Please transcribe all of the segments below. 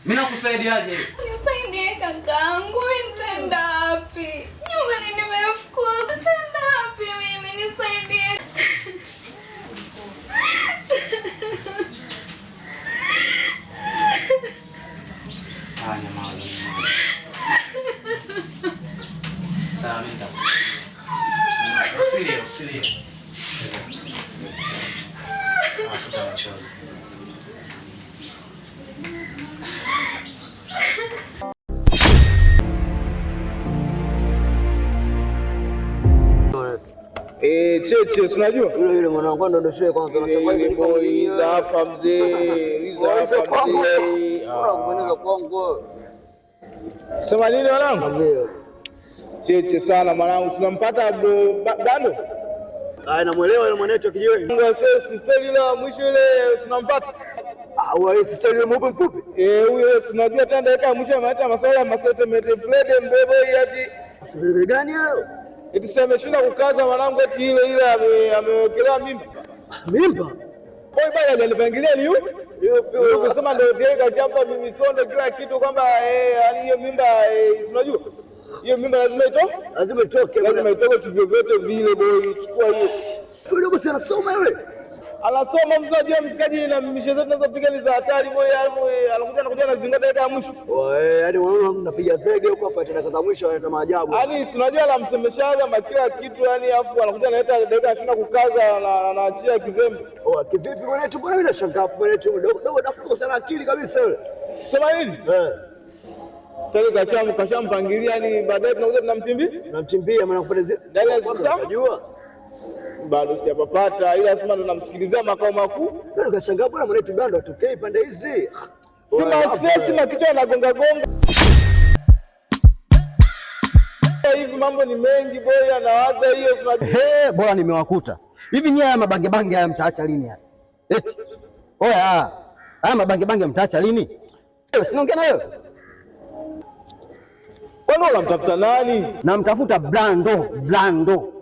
Mimi nakusaidiaje? Nisaidie kakaangu, nitaenda wapi? Nyumbani nimefukuzwa, nitaenda wapi mimi? Nisaidie. Ah, nyamaza, nyamaza. Sawa, mimi nitakusaidia. Usilie, usilie. Futa machozi. Eh, cheche, si unajua? Yule yule mwanangu ndo ndio kwanza Ile ile boy za hapa mzee, hizo hapa mzee. Unakueleza kwangu. Sema nini wanangu? Ndio. Cheche sana mwanangu, tunampata bro Bando. Ah, namuelewa yule mwanetu kijiweni. Mungu asifiwe, sister ile wa mwisho ile tunampata. Ah, wewe sister yule mweupe mfupi. Eh, huyo si unajua tena dakika ya mwisho ameleta maswali ya masete mete plede mbebo hii ati Sivile gani hayo? eti sasa ameshinda kukaza mwanangu eti ile ile amewekelea mimba. Mimba? Boy baya hajanipangilia ni yupi? Ndio kusema ndio tayari kachapa mimi sonde kila kitu kwamba yani hiyo mimba si unajua? Hiyo mimba lazima itoke. Lazima itoke. Lazima itoke kivyovyote vile boy, chukua hiyo. Yule dogo si anasoma yule. Anasoma mtu anajua mshikaji na mishe zetu tunazopiga ni za hatari boy, anakuja anakuja anazinga dakika ya mwisho. Wewe, yani unaona mnapiga zege huko afuate dakika za mwisho analeta maajabu. Yaani si unajua anamsemeshaga ma kila kitu yani afu anakuja analeta dakika ashinda kukaza na anaachia kizembe. Oh, kivipi mwanetu? Mbona mimi nashangaa mwanetu dogo dogo dafu dogo sana akili kabisa yule. Sema nini? Eh. Tayari kashampangilia yani baadaye tunakuja tunamtimbia. Namtimbia maana kupata zile. Ndani ya siku saba? Unajua? Bado sijapapata ila sema ndo namsikilizia makao makuu. Bado kashangaa bwana mwanetu bado atokei pande hizi. Sima stress na kichwa anagonga gonga. Hivi mambo ni mengi boy, anawaza hiyo si He, bora nimewakuta. Hivi nyie haya mabange bange haya mtaacha lini haya? Eti. Oya, haya mabange bange mtaacha lini? Wewe sinaongea na wewe. Kwani unamtafuta nani? Namtafuta Brando, Brando.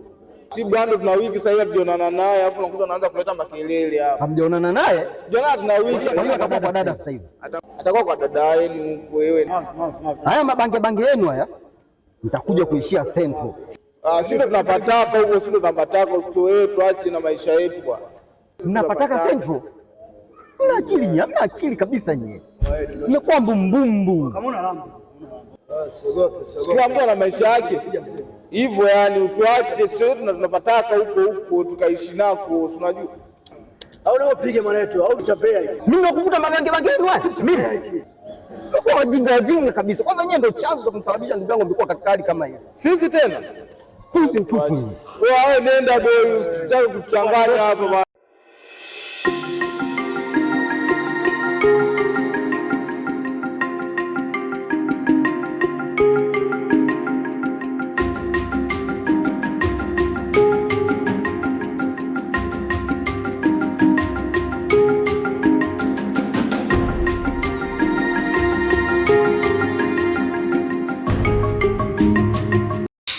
Si Brando tuna wiki sasa hivi hatujaonana naye, alafu unakuta unaanza kuleta makelele hapa. Hamjaonana naye? Tujaonana tuna wiki. Kwa hiyo atakuwa kwa dada sasa hivi. Atakuwa kwa dada yenu huko wewe. Haya mabange bange yenu haya mtakuja kuishia Central. Ah, si ndo tunapataka huko, si ndo tunapataka usitoe tuache na maisha yetu bwana. Mnapataka Central? Mna akili nyie, hamna akili kabisa nyie. Mmekuwa mbumbumbu. Kama una lambo. Siogope, siogope. Kila mtu ana maisha yake. Hivyo yani utuache sio tunapataka huko huko tukaishi nako, si unajua. Au leo pige mwanetu au utapea hivi. Mimi nakuvuta mabange bange yenu haya. Mimi. Kwa wajinga wajinga kabisa. Kwanza nyie ndio chanzo cha kumsababisha ndugu yangu amekuwa katika hali kama hiyo. Sisi tena. Puzi mtupu. Wewe nenda boy, usitake kuchanganya hapa bwana.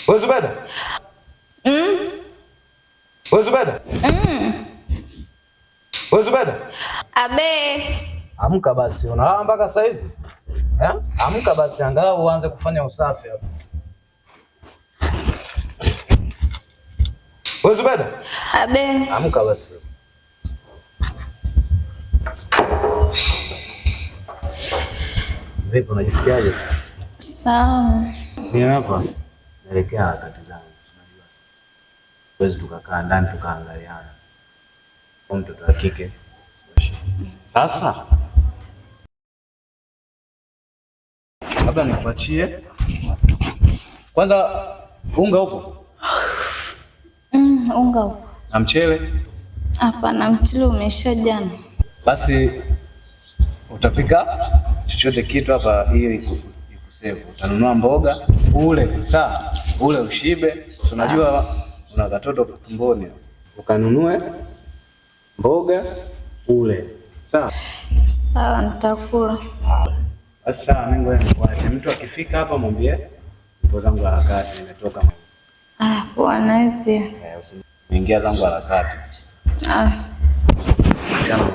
Wewe Zubeda? Wewe Zubeda? Wewe Zubeda? Abe. Amka basi, unalala mpaka saa hizi? Eh? Amka basi angalau uanze kufanya usafi hapa. Wewe Zubeda? Abe. Amka basi. Vipi unajisikiaje? Sawa. Mimi hapa naelekea harakati zangu, unajua. Huwezi tukakaa ndani tukaangaliana. Kwa mtoto wa kike. Sasa labda nikuachie kwanza unga huko Unga huko. na mchele. Hapana, mchele umeisha jana. Basi utapika chochote kitu hapa hiyo ikusevu. Utanunua mboga ule, sawa? Ule ushibe. Unajua una katoto tumboni. Ukanunue mboga ule. Sawa? Sawa, nitakula. Basi sawa, mimi ngoja nikuache. Mtu akifika hapa mwambie nipo zangu harakati, nimetoka. Ah, poa na wewe pia. Nimeingia zangu harakati. Ah. Chana.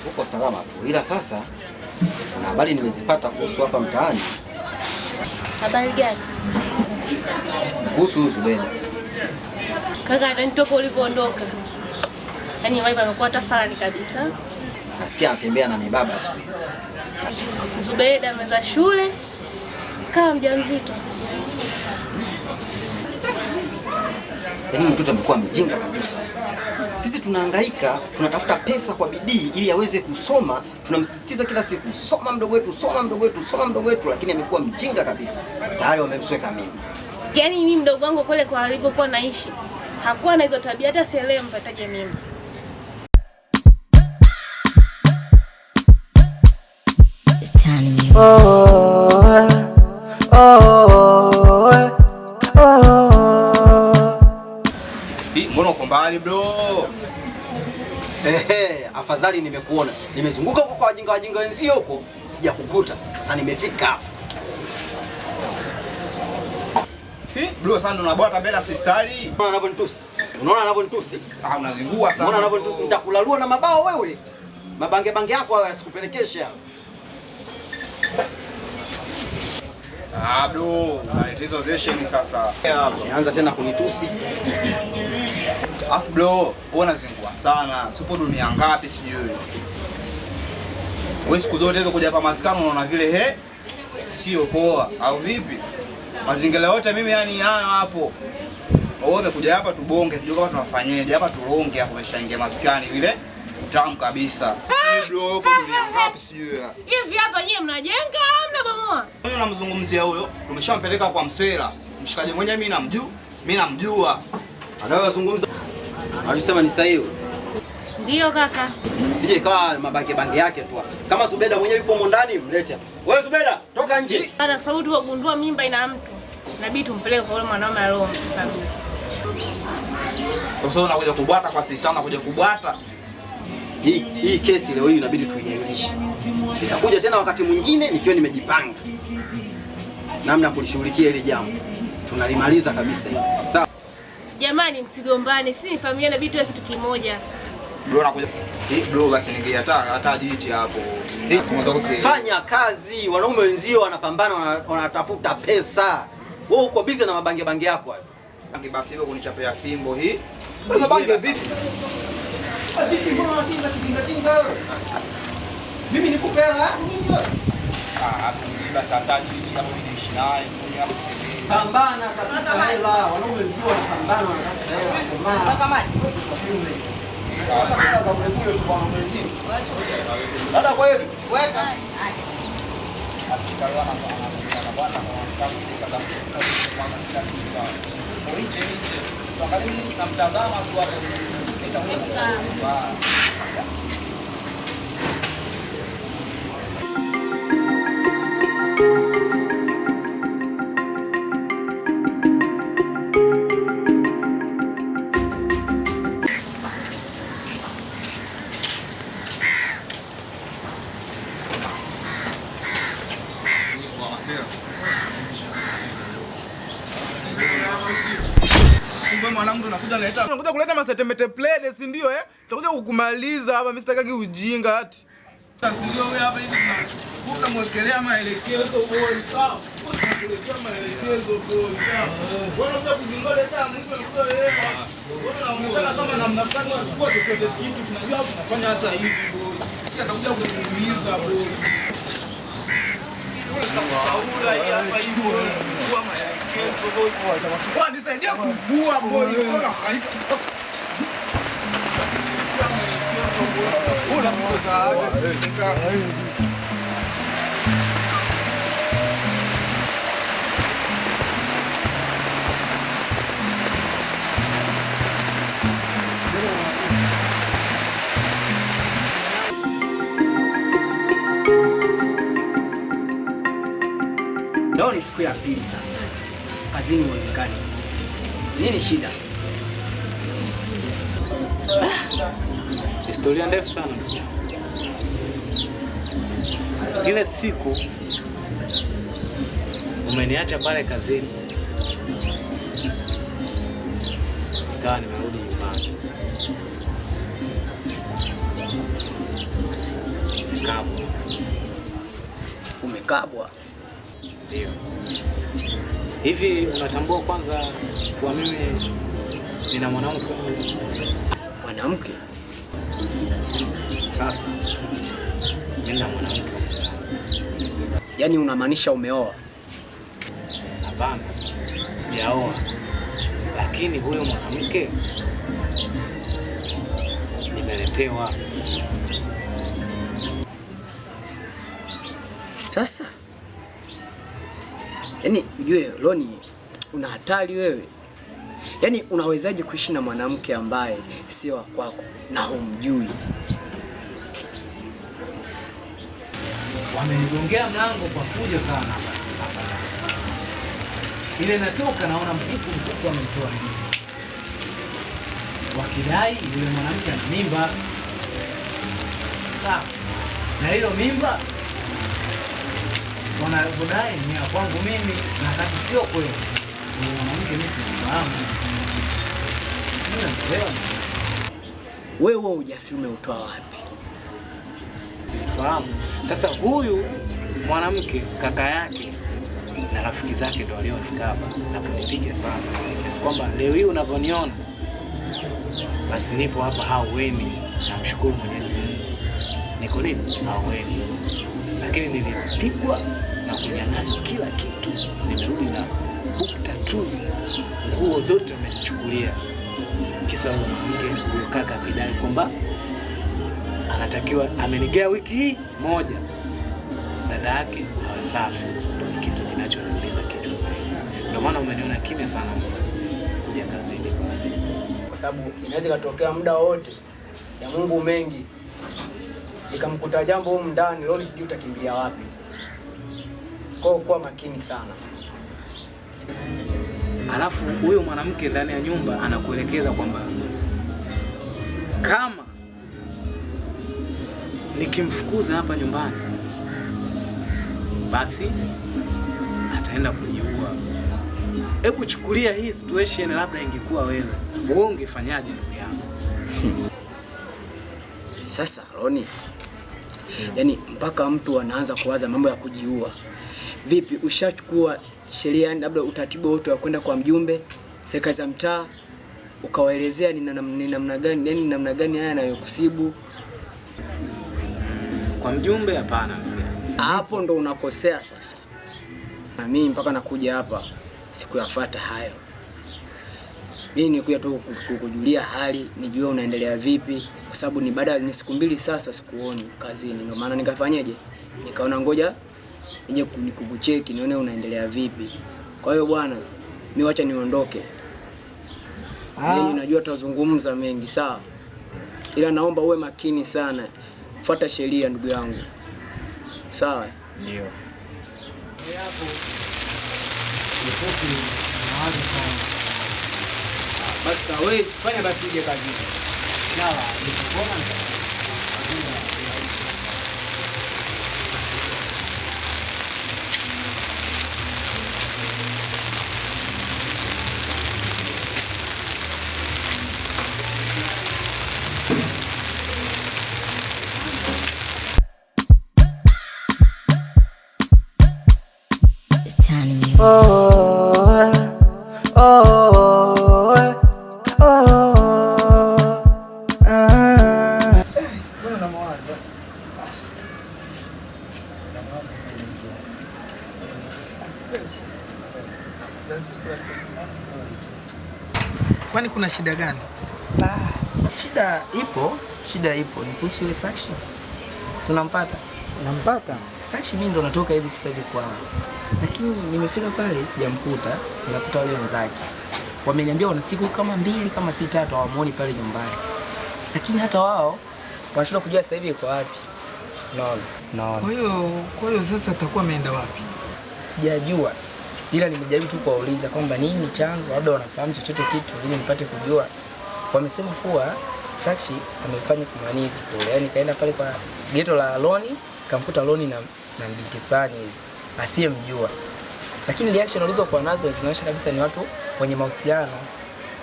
Uko salama tu, ila sasa kuna habari nimezipata kuhusu hapa mtaani. Habari gani? Kuhusu huyu Zubeda. Kaka, ananitoka ulipoondoka. Yaani wife amekuwa tafalani kabisa. Nasikia anatembea na mibaba siku hizi. Zubeda ameza shule kama mjamzito. Yaani mtoto amekuwa mjinga kabisa. Sisi tunahangaika, tunatafuta pesa kwa bidii ili aweze kusoma, tunamsisitiza kila siku, soma mdogo wetu, soma mdogo wetu, soma mdogo wetu, lakini amekuwa mjinga kabisa. Tayari wamemsweka mimba. Yaani mimi mdogo wangu kule kwa alipokuwa naishi hakuwa na hizo tabia, hata sielewi mpataje mimba. Mbona uko mbali bro? Ehe, afadhali nimekuona. Nimezunguka huko kwa wajinga wajinga wenzio huko, sijakukuta. Sasa nimefika hapa. Bro, sasa ndo unabwata mbele sistari. Unaona anavyonitusi? Unaona anavyonitusi? Ah, unazingua sana. Unaona anavyonitusi? Nitakulalua na mabao wewe. Mabange bange yako hayo yasikupelekeshe hayo. Ah bro, unaleta hizo zesheni sasa. Anza tena kunitusi. Afu bro, wewe unazingua sana. Sipo dunia ngapi sijui. Wewe siku zote hizo kuja hapa maskani unaona vile he? Sio poa au vipi? Mazingira yote mimi yani haya hapo. Wewe umekuja hapa tubonge, tujue kama tunafanyeje. Hapa tulonge hapo umeshaingia maskani vile. Utamu kabisa. Si bro, upo dunia ngapi sijui. Hivi hapa nyie mnajenga au mnabomoa? Huyo namzungumzia huyo, tumeshampeleka kwa msera. Mshikaji mwenyewe mimi namjua, mimi namjua. Anayozungumza alisema ni sahihi. Ndio kaka. Sije ikawa mabange bange yake tu. Kama Zubeda mwenyewe yupo humo ndani mlete hapa. Wewe Zubeda, toka nje. Ana sababu tulipogundua mimba ina mtu, inabidi tumpeleke kwa yule mwanaume aliyompa mimba. Sasa unakuja kubwata kwa sister, unakuja kubwata. Hii kesi leo hii inabidi tuiahirishe. Nitakuja tena wakati mwingine nikiwa nimejipanga namna kulishughulikia hili jambo. Tunalimaliza kabisa hili. Sawa. Jamani, msigombane, sisi ni familia, inabidi tuwe kitu kimoja. Bro anakuja. Bro basi ningia hata jiti hapo. Fanya kazi, wanaume wenzio wanapambana, wanatafuta pesa. Wewe uko busy na mabange bange yako hayo. Bange basi hivyo kunichapea fimbo hii. Wewe mabange vipi? Vipi mbona unatinga kijinga jinga wewe? Mimi nikupe hela yako mimi wewe? Ah, hapo niba tata jiti hapo mimi niishi naye tu hapo. Pambana tafuta hela, wanaume wenzio wanapambana wanatafuta hela. Nataka maji. Dada kweli, weka. Unakuja kuleta masetemete plede, si ndio eh? Tutakuja kukumaliza hapa, mimi sitaki ujinga ati. Si ndio wewe hapa hivi unamwekelea maelekezo boy, sawa? Unakuletea maelekezo boy, sawa? Wewe unakuja kuzingoleta mwisho unakuja wewe. Wewe unaonekana kama namna fulani unachukua chochote kitu, tunajua unafanya hata hivi boy. Sisi atakuja kukuumiza boy. Saula hii hapa hivi unachukua maelekezo boy. Kwa nisaidia kugua boy. Sio na ni siku ya pili sasa. Kazini huonekani. Nini shida? Historia ndefu sana ndugu yangu. Ile siku umeniacha pale kazini, nikawa nimerudi nyumbani, nimekabwa. Umekabwa? Ndio. Hivi unatambua kwanza kuwa mimi nina mwanamke? Mwanamke? Sasa mimi nina mwanamke. Yaani unamaanisha umeoa? Hapana, sijaoa, lakini huyo mwanamke nimeletewa. Sasa yaani ujue Loni, una hatari wewe. Yaani unawezaje kuishi na mwanamke ambaye sio wa kwako na humjui? Wamenigongea mlango kwa fujo sana hapa. Ile natoka naona mkuku amemtoa nje, wakidai yule mwanamke ana mimba. Sawa, na hiyo mimba wanavyodai ni ya kwangu mimi, na wakati sio kweli. Yule mwanamke mimi simfahamu. Unaelewa? Wewe ujasiri umeutoa wapi? Simfahamu. Sasa huyu mwanamke kaka yake na rafiki zake ndo walionikaba na kunipiga sana, kiasi kwamba leo hii unavyoniona basi nipo hapa hauweni. Namshukuru Mwenyezi Mungu niko nini hauweni, lakini nilipigwa na kunyang'anywa kila kitu. Nimerudi na bukta tu, nguo zote wamezichukulia, kisa huyo mwanamke, huyo kaka akidai kwamba anatakiwa amenigea wiki hii moja dada yake awe safi. Ndio kitu kinachoniuliza kichwa zaidi. Ndio maana umeniona kimya sana kuja kazini pale, kwa sababu inaweza ikatokea muda wote ya Mungu mengi nikamkuta jambo humu ndani leo, sijui utakimbilia wapi. Kwa hiyo kuwa makini sana. Alafu huyo mwanamke ndani ya nyumba anakuelekeza kwamba kama nikimfukuza hapa nyumbani basi ataenda kujiua. Hebu chukulia hii situation, labda ingekuwa wewe, wewe ungefanyaje ndugu yangu? Sasa Loni, yaani mpaka mtu anaanza kuwaza mambo ya kujiua. Vipi, ushachukua sheria, labda utaratibu wote wa kwenda kwa mjumbe, serikali za mtaa, ukawaelezea ni namna gani, yani namna gani haya yanayokusibu? Kwa mjumbe hapana. Hapo ndo unakosea sasa. Na mimi mpaka nakuja hapa sikuyafuata hayo. Mimi nilikuja tu kukujulia hali, nijue unaendelea vipi, kwa sababu ni baada ya siku mbili sasa sikuoni kazini. Ndio maana nikafanyeje? Nikaona ngoja nije nikukucheki nione unaendelea vipi. Kwa hiyo bwana, mimi wacha niondoke. Mimi najua tutazungumza mengi, sawa? Ila naomba uwe makini sana. Fuata sheria ndugu yangu. Sawa? Ndio. Hapo kifupi nawaza sana. Basi sawa, wewe fanya basi uje kazini. Sawa, nikikuona sasa. Oh, oh, oh, ah. Mbona una mawazo? Kwani kuna shida gani? Shida ipo, shida ipo. Ni kuhusu yule Sakshi. Si unampata? Nampata. Sakshi mimi ndo natoka hivi sasa hivi kwao. Lakini nimefika pale sijamkuta, nikakuta wale wenzake. Wameniambia wana siku kama mbili kama si tatu hawamuoni pale nyumbani. Lakini hata wao wanashindwa kujua sasa hivi yuko wapi. Naona. Naona. Kwa hiyo sasa atakuwa ameenda wapi? Sijajua. Ila nimejaribu tu kuwauliza kwamba nini chanzo, labda wanafahamu chochote kitu ili nipate kujua. Wamesema kuwa Sakshi amefanya fumanizi kule, yaani kaenda pale kwa geto la Loni, kamkuta Loni na binti fulani hivi asiyemjua, lakini reaction walizokuwa nazo zinaonyesha kabisa ni watu wenye mahusiano.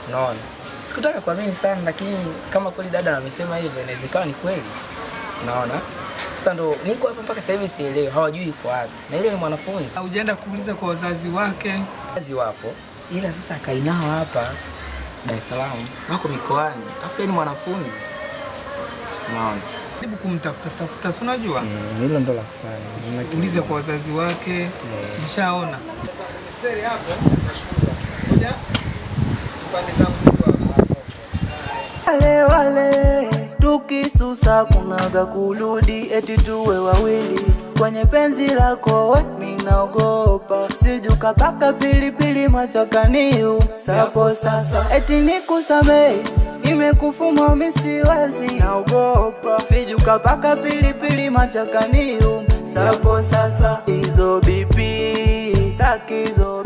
Unaona, sikutaka kuamini sana, lakini kama kweli dada amesema hivyo, inawezekana ni kweli. Unaona, sasa ndo niko hapa mpaka sasa hivi sielewi, hawajui yuko wapi, na ile ni mwanafunzi. Hujaenda kuuliza kwa wazazi wake? Wazazi wapo, ila sasa akainao hapa Dar es Salaam, wako mikoani, afu yeye ni mwanafunzi. Unaona, Jaribu kumtafuta tafuta, si unajua? Hilo ndo la kufanya. Ulize kwa wazazi wake, nishaona. Seri hapo, nashukuru. Ngoja pande zangu tu hapo. Wale wale tukisusa kunaga kurudi, eti tuwe wawili kwenye penzi lako we, minaogopa sijuka paka pilipili machakaniu sapo sasa, eti nikusamehe nimekufuma misiwezi, naogopa sijuka paka pilipili machakaniu sapo sasa, hizo BP takizo